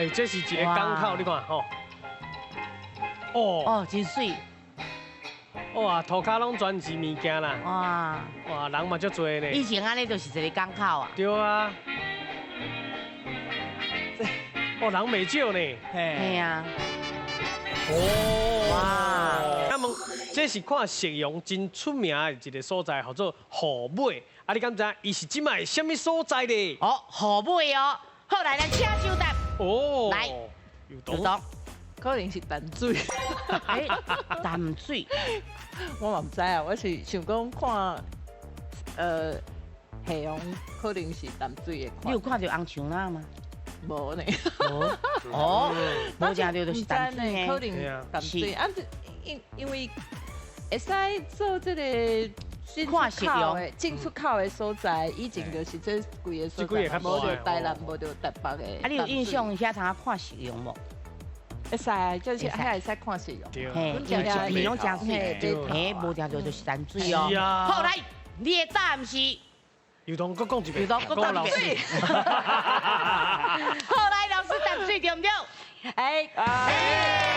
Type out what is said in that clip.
哎，這是一个港口，你看吼。哦。哦，真媠。哇，塗跤攏全是物件啦。哇。哇，人嘛足濟呢。以前按呢就是一个港口啊。對啊。哦，人袂少呢。嘿啊。哦。哇。那麼，這是看夕陽真出名的一个所在，號做虎尾。啊，你敢知伊是這擺啥物所在咧？哦，虎尾哦。好，來，咱請首答。哦。來，有動。可能是淡水。欸，淡水。我嘛毋知啊，我是想講看，夕陽可能是淡水的。你有看著紅樹林嗎？無呢。哦，無聽著就是淡水。可能淡水啊，因為會使做這个看夕陽進出口的所在，以前就是這幾个所在，無著台南，無著台北的。啊，你有印象遐通看夕陽無？會使，就是遐會使看夕陽。嘿，因為一片攏誠媠，嘿，無聽著就是淡水哦。好，來，你的答案是？尤東閣講一遍。尤東閣講一遍。好，來，老師，淡水對毋對？哎。